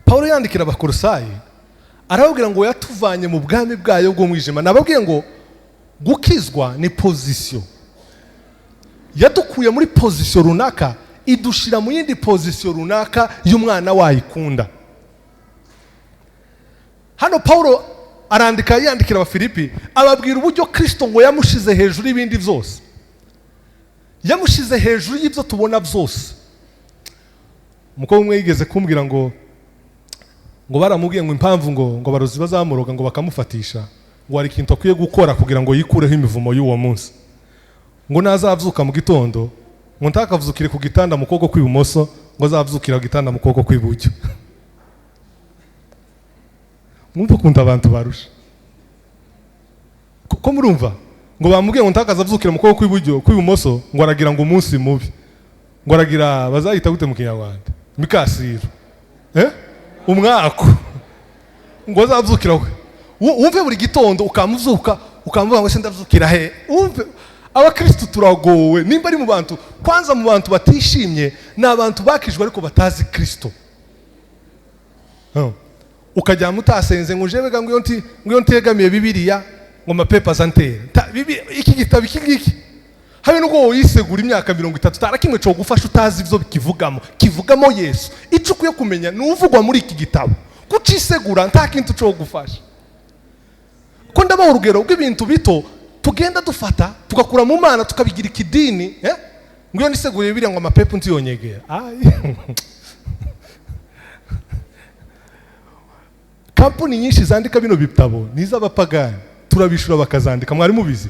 Paulo yandikira Abakolosayi arababwira ngo yatuvanye mu bwami bwayo bw'umwijima. Nababwiye ngo gukizwa ni position. Yadukuye muri position runaka idushira mu yindi position runaka y'umwana wayikunda. Hano Paulo arandika yandikira Abafilipi ababwira uburyo Kristo ngo yamushize hejuru y'ibindi byose. Yamushize hejuru y'ibyo tubona byose. Umukobwa umwe yigeze kumbwira ngo baramubwiye ngo impamvu ngo barozi bazamuroga ngo bakamufatisha, ngo hari ikintu akwiye gukora kugira ngo yikureho imivumo y'uwo munsi. Ngo nazavyuka mu gitondo ngo ntakavuzukire ku gitanda mu kuboko kw'ibumoso, ngo azavyukira ku gitanda mu kuboko kw'iburyo. Mwumva ukuntu abantu barusha. Ko murumva ngo bamubwiye ngo ntakazavyukira mu kuboko kw'iburyo kw'ibumoso, ngo aragira ngo umunsi mubi, ngo aragira bazayita gute mu Kinyarwanda, mikasiro, umwako, ngo azavyukira we. Wumve buri gitondo ukamuzuka ukamuvuga ngo se ndavyukira he. Wumve abakristo turagowe. Nimba ari mu bantu, kwanza mu bantu batishimye ni abantu bakijwe ariko batazi Kristo. Ukajya mutasenze ngo ujebega ngo iyo ntegamiye Bibiliya ngo mapepa azantera iki gitabo iki ngiki, habe nubwo woyisegura imyaka 30 tarakimwe cyo gufasha utazi ibyo kivugamo. Kivugamo Yesu. Icyo ukwiye kumenya ni uvugwa muri iki gitabo. Kucisegura nta kintu cyo gufasha. Ko ndabaha urugero rw'ibintu bito tugenda dufata tugakura mu Mana tukabigira ikidini, ngo iyo niseguriye Bibiliya ngo amapepa ntiyonyegera. Kampuni nyinshi zandika bino bitabo ni iz'abapagani, turabishura bakazandika. Mwari mubizi?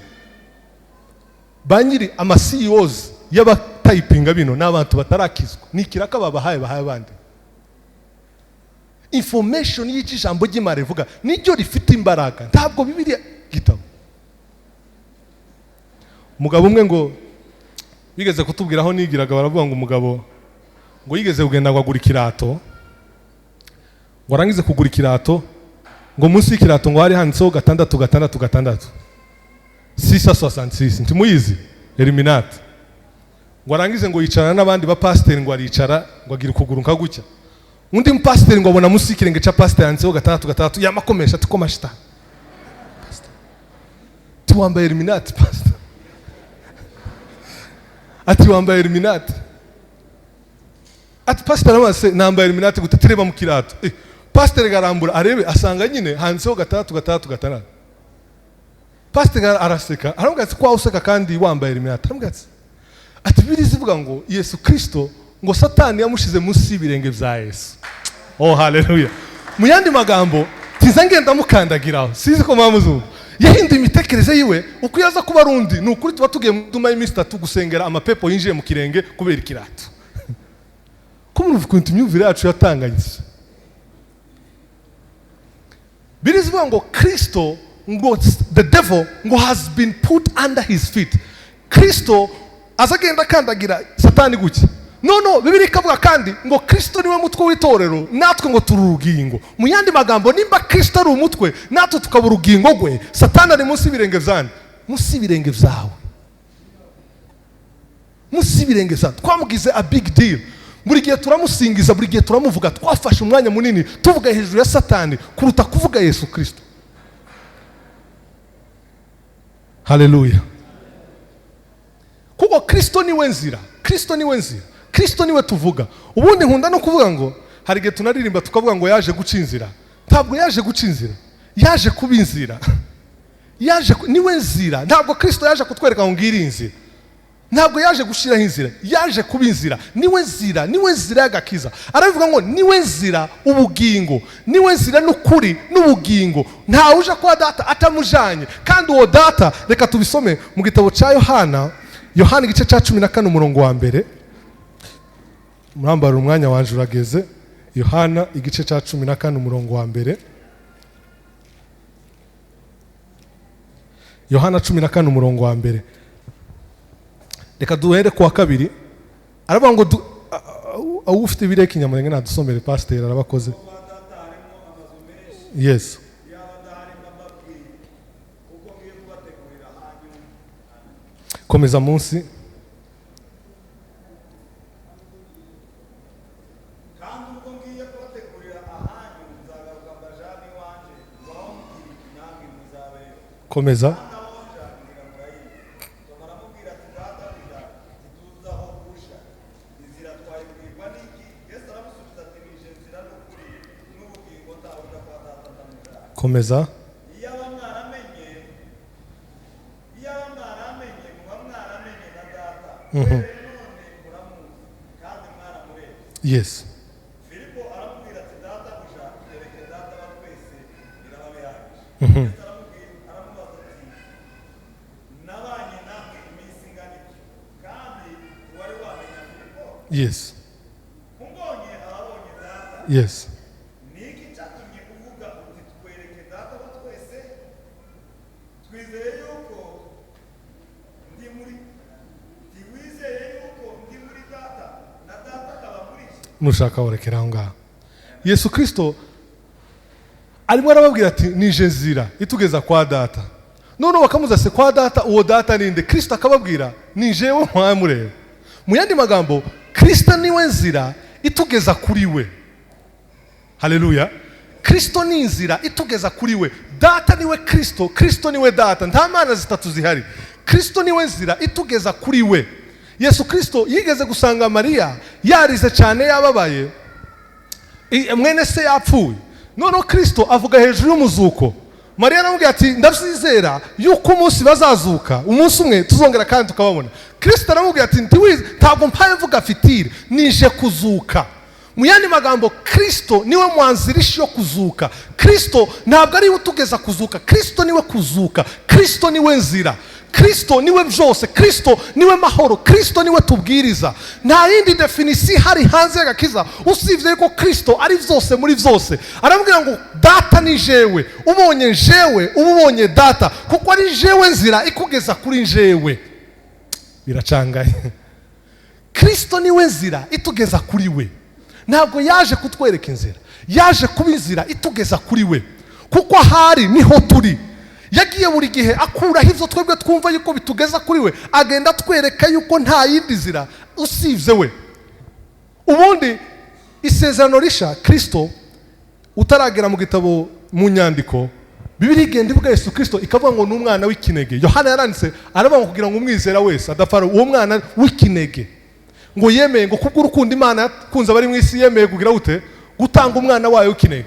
Ba nyiri ama CEOs y'abatayipinga bino ni abantu batarakizwa, ni ikiraka babahaye bahaye abandi. Information y'iki jambo ry'Imana rivuga niryo rifite imbaraga, ntabwo Bibiliya gitabo. Umugabo umwe ngo bigeze kutubwira aho nigiraga, baravuga ngo umugabo ngo yigeze kugenda ngo agura ikirato, ngo arangize kugura ikirato, ngo munsi y'ikirato ngo hari handitseho 6 6 6 666, ntimuyizi Eliminati. Ngo arangize ngo yicarana n'abandi ba pasiteri, ngo aricara ngo agira ukuguru nka gutya. Undi mupasiteri ngo abona munsi y'ikirenge cya pasiteri handitseho 6 6, yamakomesha ati komashita tiwambaye Eliminati pasiteri, ati wambaye Eliminati, ati pasiteri amase nambaye Eliminati gute, tureba mu kirato. Pasiteri garambura arebe asanga nyine handitseho 6 6 6. Pasiteri araseka aramubwira ati kwa useka kandi wambaye Eliminati. Aramubwira ati Bibiliya ivuga ngo Yesu Kristo ngo Satani yamushize munsi y'ibirenge bya Yesu. Oh haleluya. Mu yandi magambo tiza ngenda mukandagiraho, sizi ko mwamuzuba. Yahinduye imitekerereze yiwe, uko yaza kuba rundi ni ukuri tuba tugiye mu duma y'iminsi 3 gusengera amapepo yinjiye mu kirenge kubera ikirato. Ko murumva ukuntu imyumvire yacu yatanganyitse. Bibiliya ivuga ngo Kristo Ngo the devil ngo has been put under his feet. Kristo azagenda akandagira Satani guke. No, Bibiliya ikavuga kandi ngo Kristo niwe mutwe w'itorero, natwe ngo turi urugingo. Mu yandi magambo, nimba Kristo ari umutwe, natwe tukaba urugingo rwe, Satani ari munsi y'ibirenge byanyu, munsi y'ibirenge byawe, munsi y'ibirenge byawe. Twamugize a big deal. Buri gihe turamusingiza, buri gihe turamuvuga. Twafashe umwanya munini tuvuga hejuru ya Satani kuruta kuvuga Yesu Kristo. Haleluya! Kuko Kristo niwe nzira, Kristo niwe nzira, Kristo niwe tuvuga. Ubundi nkunda no kuvuga ngo hari igihe tunaririmba tukavuga ngo yaje guca inzira. Ntabwo yaje guca inzira, yaje kuba inzira. Yaje niwe nzira. Ntabwo Kristo yaje kutwereka ngo ngiri inzira, ntabwo yaje gushyiraho inzira, yaje kuba inzira. Niwe nzira, niwe nzira y'agakiza. Arabivuga ngo niwe nzira, ubugingo, niwe nzira n'ukuri n'ubugingo, ntawe uje kwa Data atamujanye. Kandi uwo Data, reka tubisome mu gitabo cya Yohana, Yohana igice cya 14 umurongo wa 1. Murambara umwanya wanje urageze. Yohana igice cya 14 umurongo wa 1. Yohana 14 umurongo wa 1. Reka duhere ku wa 2. Aravuga ngo ufite ibireka ikinyamurenge nadusomere, pasiteri arabakoze. Yes. Komeza munsi. Komeza. Komeza. Yes. Yes. Yes. Nushaka warekera aho ngaho. Yesu Kristo arimo arababwira ati nije nzira itugeza kwa Data. None bakamuza se kwa Data, uwo Data ninde? Kristo akababwira ni jewe mwamureba. Mu yandi magambo, Kristo niwe nzira itugeza kuri we. Haleluya! Kristo ni inzira itugeza kuri we. Data niwe Kristo, Kristo niwe Data. Nta mana zitatu zihari. Kristo niwe nzira itugeza kuri we. Yesu Kristo yigeze gusanga Mariya yarize cyane, yababaye, mwene se yapfuye. Noneho Kristo avuga hejuru y'umuzuko. Mariya aramubwira ati ndabyizera yuko umunsi bazazuka, umunsi umwe tuzongera kandi tukababona. Kristo aramubwira ati ntabwo mpaye mvuga fitire, nije kuzuka. Mu yandi magambo, Kristo niwe mwanzirishi yo kuzuka. Kristo ntabwo ari we utugeza kuzuka, Kristo niwe kuzuka, Kristo niwe nzira, Kristo niwe byose, Kristo niwe mahoro, Kristo niwe tubwiriza. Nta yindi definisi hari hanze y'agakiza usibye ko Kristo ari byose muri byose. Arabwira ngo Data ni jewe, ubonye jewe uba ubonye Data, kuko ari jewe nzira ikugeza kuri jewe. Biracangaye. Kristo niwe nzira itugeza kuri we. Ntabwo yaje kutwereka inzira, yaje kuba inzira itugeza kuri we, kuko ahari niho turi. Yagiye buri gihe akuraho ibyo twebwe twumva yuko bitugeza kuri we, agenda atwereka yuko nta yindi nzira usibye we. Ubundi isezerano risha, Kristo utaragera mu gitabo mu nyandiko, Bibiliya igenda ivuga Yesu Kristo ikavuga ngo ni umwana w'ikinege. Yohana yaranditse aravuga ngo kugira ngo umwizera wese adapfa, uwo mwana w'ikinege ngo yemeye, ngo kubw'urukundo Imana yakunze abari mu isi yemeye kugira ute gutanga umwana wayo w'ikinege.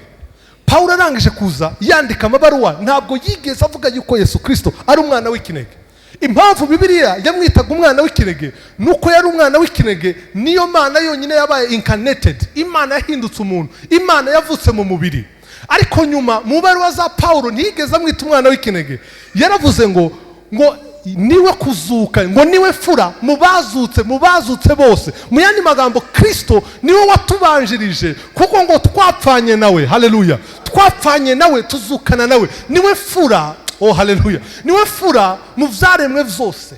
Paulo arangije kuza yandika amabaruwa, ntabwo yigeze avuga yuko Yesu Kristo ari umwana w'ikinege. Impamvu Bibiliya yamwitaga umwana w'ikinege nuko yari umwana w'ikinege, niyo Mana yonyine yabaye incarnated, Imana yahindutse umuntu, Imana yavutse mu mubiri. Ariko nyuma mu baruwa za Paulo ntiyigeze amwita umwana w'ikinege. Yaravuze ngo niwe kuzuka, ngo niwe fura mu bazutse bose. Mu yandi magambo, Kristo niwe watubanjirije, kuko ngo twapfanye nawe. Haleluya! Twapfanye nawe tuzukana nawe, niwe fura. Oh, haleluya! Niwe mfura mu byaremwe byose.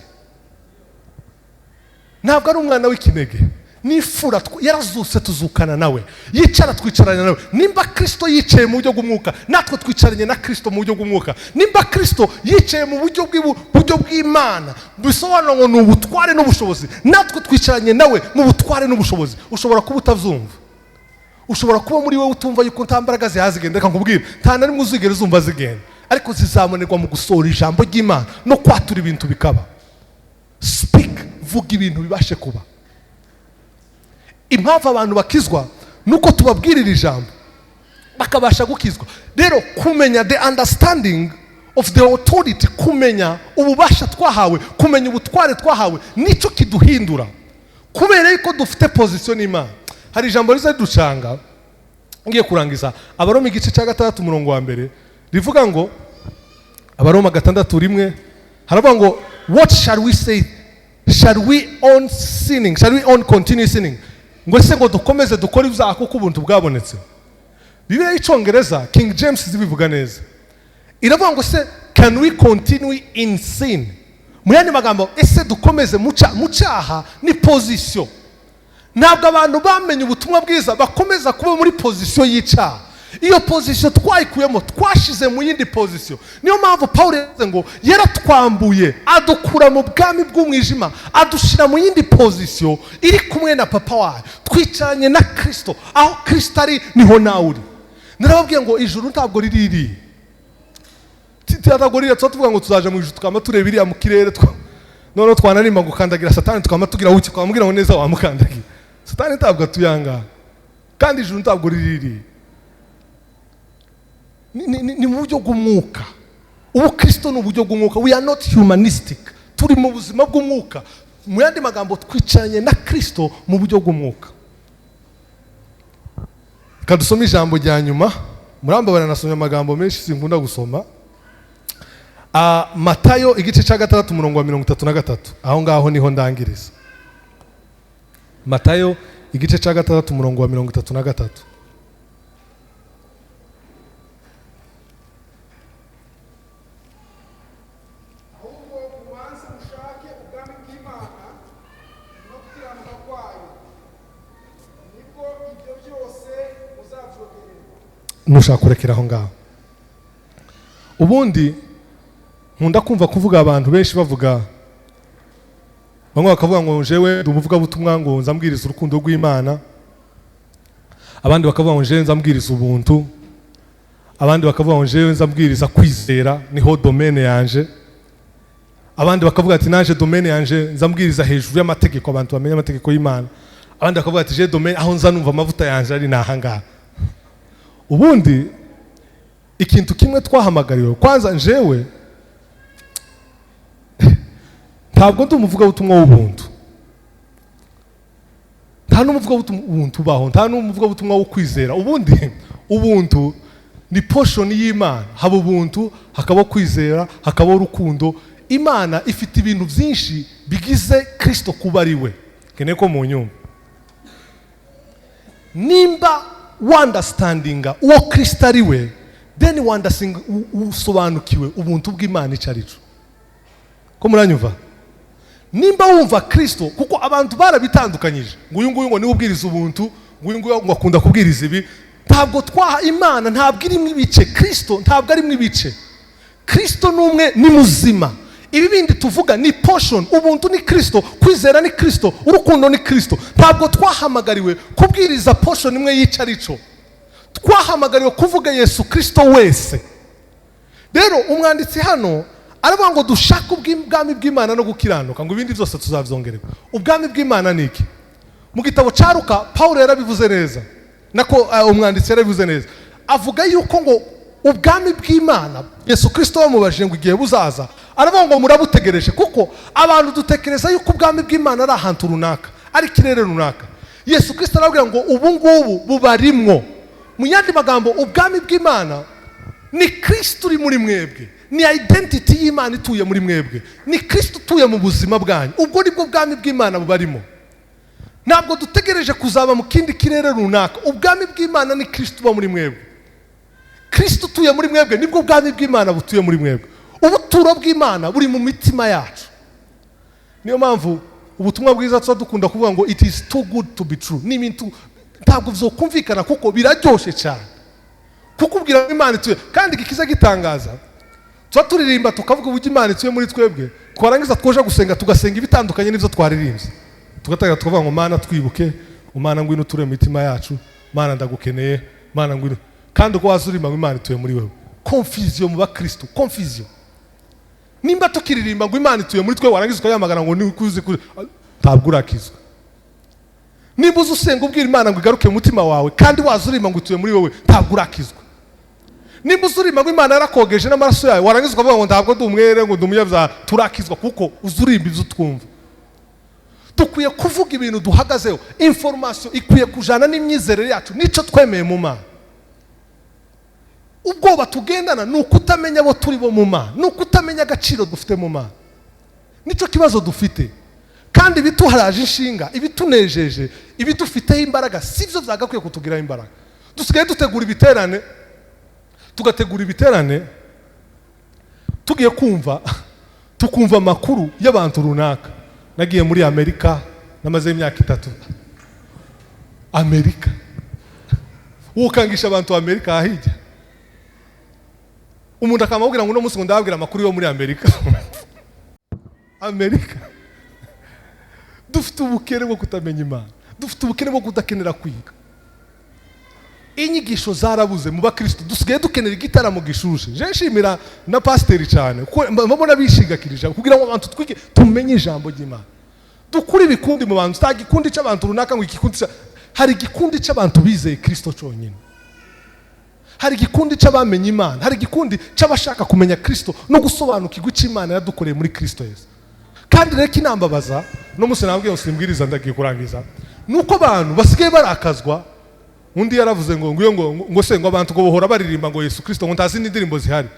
Ntabwo ari umwana w'ikinege, ni imfura. Yarazutse, tuzukana nawe. Yicara, twicaranye nawe. Nimba Kirisito yicaye mu buryo bw'umwuka, natwe twicaranye na Kirisito mu buryo bw'umwuka. Nimba Kirisito yicaye mu buryo bw'Imana, bisobanura ngo ni ubutware n'ubushobozi, natwe twicaranye nawe mu butware n'ubushobozi. Ushobora kuba utabyumva, ushobora kuba muri wowe utumva yuko nta mbaraga zihazigenda. Reka nkubwire, nta na rimwe uzigera uzumva zigenda, ariko zizabonerwa mu gusohora ijambo ry'Imana no kwatura ibintu bikaba. Speak, vuga ibintu bibashe kuba. Impamvu abantu bakizwa nuko tubabwirira ijambo bakabasha gukizwa. Rero kumenya the understanding of the authority, kumenya ububasha twahawe, kumenya ubutware twahawe, nicyo kiduhindura, kubera yuko dufite position n'Imana. Hari ijambo riza riducanga, ngiye kurangiza. Abaroma igice cya 6 umurongo wa 1 rivuga ngo, Abaroma 6:1 haravuga ngo, what shall we say? Shall we on sinning? Shall we on continue sinning? Ngo ese ngo dukomeze dukore ibyaha kuko ubuntu bwabonetse? Bibiliya y'Icyongereza, King James, zibivuga neza, iravuga ngo se can we continue in sin? Mu yandi magambo, ese dukomeze mu cyaha? Ni position. Ntabwo abantu bamenye ubutumwa bwiza bakomeza kuba muri position y'icyaha. Iyo position twayikuyemo, twashize mu yindi position. Niyo mpamvu Paul yavuze ngo yaratwambuye, adukura mu bwami bw'umwijima, adushyira mu yindi position iri kumwe na papa wayo. Twicaranye na Kirisito. Aho Kirisito ari niho nawe uri. Narababwiye ngo ijuru ntabwo riri iriya, ntabwo ririya. Tuba tuvuga ngo tuzaja mu ijuru, tukaba tureba iriya mu kirere, noneho twanarima gukandagira Satani, tukaba tugira wuki, twamubwira ngo neza wamukandagira. Satani ntabwo atuyangaha, kandi ijuru ntabwo riri iriya. Ni mu buryo bw'umwuka. Ubukristo ni uburyo bw'umwuka. We are not humanistic, turi mu buzima bw'umwuka. Mu yandi magambo, twicaranye na Kirisito mu buryo bw'umwuka. Reka dusome ijambo rya nyuma. Murambabara, nasomye amagambo menshi, sinkunda gusoma. Matayo igice cya 6 umurongo wa 33, aho ngaho niho ndangiriza. Matayo igice cya 6 umurongo wa 33. Ahubwo mubanze mushake ubwami bw'Imana no gukiranuka kwayo, nibwo ibyo byose muzabyongererwa. Nushaka kurekera aho ngaho. Ubundi nkunda kumva kuvuga abantu benshi bavuga, bamwe bakavuga ngo jewe ndi umuvugabutumwa, ngo nzambwiriza urukundo rw'Imana, abandi bakavuga ngo jewe nzambwiriza ubuntu, abandi bakavuga ngo jewe nzambwiriza kwizera, niho domaine yanje, abandi bakavuga ati naje domaine yanje nzambwiriza hejuru y'amategeko, abantu bamenye amategeko y'Imana, abandi bakavuga ati je domaine aho nza numva amavuta yanje ari nahangaha. Ubundi ikintu kimwe twahamagariwe, kwanza njewe ntabwo ndi umuvugabutumwa w'ubuntu, nta n'umuvugabutumwa w'ubuntu ubaho, nta n'umuvugabutumwa wo kwizera. Ubundi ubuntu ni portion y'Imana. Haba ubuntu, hakaba kwizera, hakaba urukundo. Imana ifite ibintu byinshi bigize Kristo kuba ari we. Nkeneye ko munyumva. Nimba wandastandinga uwo Kristo ari we, then wandastinga, usobanukiwe ubuntu bw'Imana icyo ari cyo. Ko muranyumva? Nimba wumva Kristo, kuko abantu barabitandukanyije, ngo uyu nguyu ngo niwe ubwiriza ubuntu, ngo uyu nguyu ngo akunda kubwiriza ibi. Ntabwo twaha Imana, ntabwo irimo ibice. Kristo ntabwo arimo ibice. Kristo ni umwe, ni muzima. Ibi bindi tuvuga ni portion. Ubuntu ni Kristo, kwizera ni Kristo, urukundo ni Kristo. Ntabwo twahamagariwe kubwiriza portion imwe yica arico. Twahamagariwe kuvuga Yesu Kristo wese. Rero umwanditsi hano aravuga ngo dushake ubwami bw'Imana no gukiranuka, ngo ibindi byose tuzabyongererwa. Ubwami bw'Imana ni iki? Mu gitabo cya Luka, Paulo yarabivuze neza, nako umwanditsi yarabivuze neza, avuga yuko ngo ubwami bw'Imana, Yesu Kristo bamubajije ngo igihe buzaza, aravuga ngo murabutegereje, kuko abantu dutekereza yuko ubwami bw'Imana ari ahantu runaka, ari ikirere runaka. Yesu Kristo arababwira ngo ubu ngubu bubarimwo. Mu yandi magambo, ubwami bw'Imana ni Kristo uri muri mwebwe, ni identity y'Imana ituye muri mwebwe, ni Kristo utuye mu buzima bwanyu. Ubwo nibwo bwami bw'Imana bubarimo. Ntabwo dutegereje kuzaba mu kindi kirere runaka. Ubwami bw'Imana ni Kristo uba muri mwebwe. Kristo utuye muri mwebwe, nibwo bwami bw'Imana butuye muri mwebwe. Ubuturo bw'Imana buri mu mitima yacu. Niyo mpamvu ubutumwa bwiza tuba dukunda kuvuga ngo "It is too good to be true." Ni ibintu ntabwo byokumvikana kuko biraryoshye cyane kukubwira ngo Imana ituye. Kandi ikiza gitangaza, tuba turirimba tukavuga uburyo Imana ituye muri twebwe, twarangiza twoja gusenga tugasenga ibitandukanye n'ibyo twaririmbye. Tugatangira tukavuga ngo "Mana twibuke, Mana ngwino uture mu mitima yacu, Mana ndagukeneye, Mana ngwino." Kandi uko waza uririmba ngo Imana ituye muri wewe. Confusion mu bakristo, confusion. Nimba tukiririmba ngo Imana ituye muri twe, warangiza ukayamagana ngo ni kuzi, ntabwo urakizwa. Nimba uzi usenga ubwira Imana ngo igaruke mu mutima wawe, kandi waza uririmba ngo ituye muri wowe, ntabwo urakizwa. Nimba uzi uririmba ngo Imana yarakogeje n'amaraso yawe, warangiza ukavuga ngo ntabwo ndi umwere, ngo ndi umunyabyaha, turakizwa kuko uzi uririmba ibyo utwumva. Dukwiye kuvuga ibintu duhagazeho. Information ikwiye kujana n'imyizerere yacu n'icyo twemeye mu Mana. Ubwoba tugendana ni ukutamenya abo turi bo mu Mana, ni ukutamenya agaciro dufite mu Mana. Nicyo kibazo dufite. Kandi ibituharaje inshinga, ibitunejeje, ibidufiteho imbaraga, si byo byagakwiye kutugiraho imbaraga. Dusigaye dutegura ibiterane, tugategura ibiterane, tugiye kumva tukumva amakuru y'abantu runaka. Nagiye muri Amerika, namazeyo imyaka 3. Amerika, wukangisha abantu Amerika ahijya, umuntu akamubwira ngo uno munsi ngo ndababwira amakuru yo muri Amerika. Amerika! Dufite ubukene bwo kutamenya Imana, dufite ubukene bwo kudakenera kwiga. Inyigisho zarabuze mu bakristo. Dusigaye dukenera igitaramo gishushe. Je nshimira na pasiteri cyane kuko mbona bishigakirije kugira ngo abantu twige, tumenye ijambo ry'Imana, dukure ibikundi mu bantu. Nta gikundi cy'abantu runaka ngo igikundi hari igikundi cy'abantu bizeye Kristo cyonyine, hari igikundi cy'abamenye Imana, hari igikundi cy'abashaka kumenya Kristo no gusobanukirwa icyo Imana yadukoreye muri Kristo Yesu. Kandi rero kinambabaza no munsi nabwiye ngo simbwiriza, ndagiye kurangiza, ni uko abantu basigaye barakazwa. Undi yaravuze ngo nguyo ngo se ngo abantu ngo bohora baririmba ngo Yesu Kristo, ngo ntazi n'indirimbo zihari.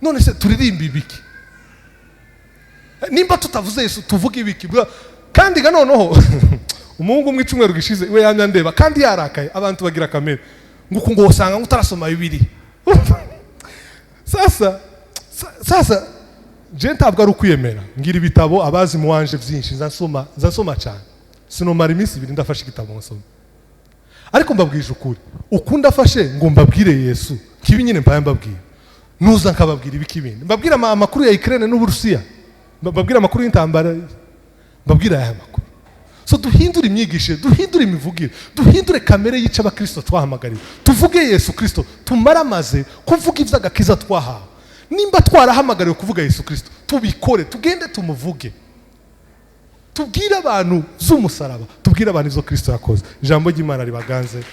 None se turirimba ibiki nimba tutavuze Yesu? Tuvuge ibiki? Kandi ga noneho umuhungu umwe icyumweru gishize we yamye andeba kandi yarakaye. Abantu bagira kamere ngo uku ngo usanga ngo utarasoma Bibiliya. Sasa je ntabwo ari ukwiyemera, ngira ibitabo abazi mu wanje byinshi, nza nsoma cyane. Sinomara iminsi 2 ndafashe igitabo nsoma. Ariko mbabwije ukuri, uku ndafashe ngo mbabwire Yesu kibi nyine mbaye mbabwira, nuza nkababwira ibiki bindi, mbabwira amakuru ya Ukraine n'Uburusiya, mbabwira amakuru y'intambara, mbabwira aya makuru. So duhindure imyigishire, duhindure imivugire, duhindure kamere yica abakristo twahamagariwe. Tuvuge Yesu Kristo, tumaramaze kuvuga iby'agakiza twahawe. Nimba twarahamagariwe kuvuga Yesu Kristo, tubikore, tugende tumuvuge, tubwire abantu z'umusaraba, tubwire abantu izo Kristo yakoze. Ijambo ry'Imana ribaganze.